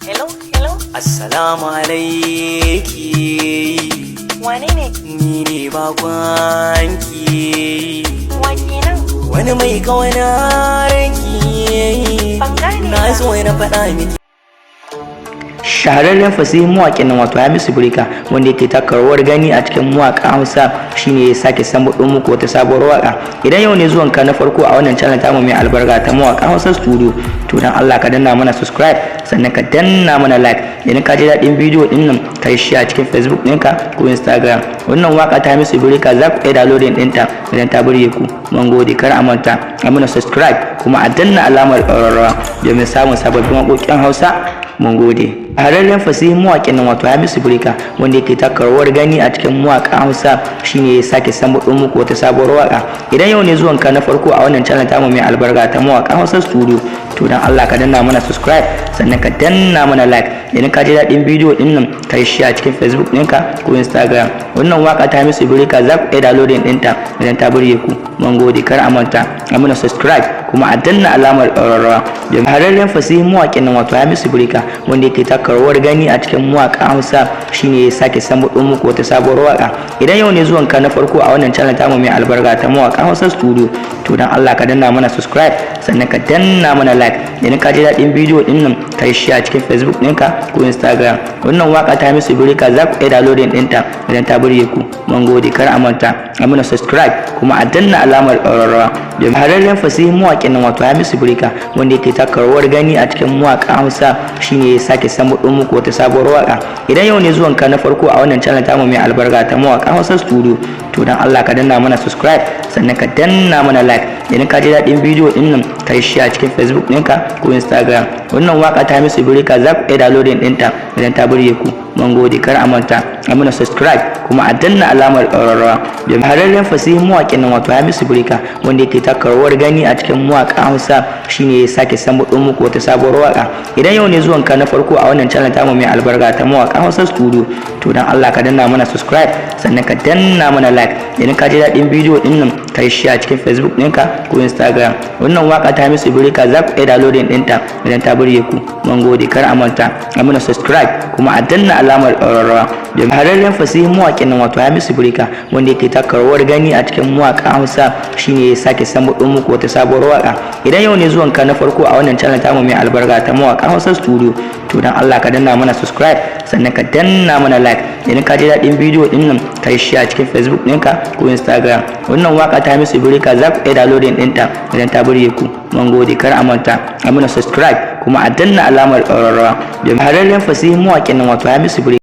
Hello, hello. Assalamu alaiki. Wane ne? Ni ne bakwanki. Wa kenan? Wani mai kawana ranki. Ban gane Na ba. zo na faɗa miki. Shahararren fasihin mawaƙin nan, wato Hamisu Breaker, wanda yake taka rawar gani a cikin mawaƙan Hausa, shine ya sake sambaɗo muku wata sabuwar waƙa. Idan yau ne zuwan ka na farko a wannan channel tamu mai albarka ta Mawaƙan Hausa Studio, to dan Allah ka danna mana subscribe, sannan ka danna mana like. Idan ka ji daɗin bidiyo ɗin nan, ka yi share cikin Facebook ɗinka ko Instagram. Wannan waƙa ta Hamisu Breaker, za ku iya downloading ɗinta idan ta burge ku. Mun gode. Kar a manta a mana subscribe, kuma a danna alamar ƙararrawa domin samun sababbin waƙoƙin Hausa. Mun gode. Shahararren fasihin mawaƙin nan, wato Hamisu Breaker, wanda yake taka rawar gani a cikin mawaƙan Hausa, shine ya sake sambaɗo muku wata sabuwar waƙa. Idan yau ne zuwan ka na farko a wannan channel tamu mai albarka ta Mawaƙan Hausa Studio, to dan Allah ka danna mana subscribe, sannan ka danna mana like. Idan ka ji daɗin bidiyo ɗin nan, ka yi share cikin Facebook ɗinka ko Instagram. Wannan waƙa ta Hamisu Breaker, za ku iya downloading ɗinta idan ta burge ku. Mun gode. Kar a manta a mana subscribe, kuma a danna alamar ƙararrawa. Shahararren fasihin mawaƙin nan, wato Hamisu Breaker, wanda yake taka rawar gani a cikin mawaƙan Hausa, shine ya sake sambaɗo muku wata sabuwar waƙa. Idan yau ne zuwan ka na farko a wannan channel tamu mai albarka ta Mawaƙan Hausa Studio, to dan Allah ka danna mana subscribe, sannan ka danna mana like. Idan ka ji daɗin bidiyo ɗin nan, ka yi share cikin Facebook ɗinka ko Instagram. Wannan waƙa ta Hamisu Breaker, za ku iya downloading ɗinta idan ta burge ku. Mun gode. Kar a manta a mana subscribe, kuma a danna alamar ƙararrawa. Shahararren fasihin mawaƙin nan, wato Hamisu Breaker, wanda yake taka rawar gani a cikin mawaƙan Hausa, shine ya sake sambaɗo muku wata sabuwar waƙa. Idan yau ne zuwan ka na farko a wannan channel tamu mai albarka ta Mawaƙan Hausa Studio, to dan Allah ka danna mana subscribe, sannan ka danna mana like. Idan ka ji daɗin bidiyo ɗin nan, ka yi share cikin Facebook ɗinka ko Instagram. Wannan waƙa ta Hamisu Breaker, za ku iya downloading ɗinta idan ta burge ku. Mun gode. Kar a manta a mana subscribe, kuma a danna alamar ƙararrawa. Shahararren fasihin mawaƙin nan, wato Hamisu Breaker, wanda yake taka rawar gani a cikin mawaƙan Hausa, shine ya sake sambaɗo muku wata sabuwar waƙa. Idan yau ne zuwan ka na farko a wannan channel tamu mai albarka ta Mawaƙan Hausa Studio, to dan Allah ka danna mana subscribe, sannan ka danna mana like. Idan ka ji daɗin bidiyo ɗin nan, ka yi share cikin Facebook ɗinka ko Instagram. Wannan waƙa ta Hamisu Breaker, za ku iya downloading ɗinta idan ta burge ku. Mun gode. Kar a manta a mana subscribe, kuma a danna alamar ƙararrawa. Shahararren fasihin mawaƙin nan, wato Hamisu Breaker, wanda yake taka rawar gani a cikin mawaƙan Hausa, shine ya sake sambaɗo muku wata sabuwar waƙa. Idan yau ne zuwan ka na farko a wannan channel tamu mai albarka ta Mawaƙan Hausa Studio, to dan Allah ka danna mana subscribe, sannan ka danna mana like. Idan ka ji daɗin bidiyo ɗin nan, ka yi share cikin Facebook ɗinka ko Instagram. Wannan waƙa ta Hamisu Breaker, za ku iya downloading ɗinta idan ta burge ku. Mun gode. Kar a manta a mana subscribe, kuma a danna alamar ƙararrawa. Shahararren fasihin mawaƙin nan, wato Hamisu Breaker.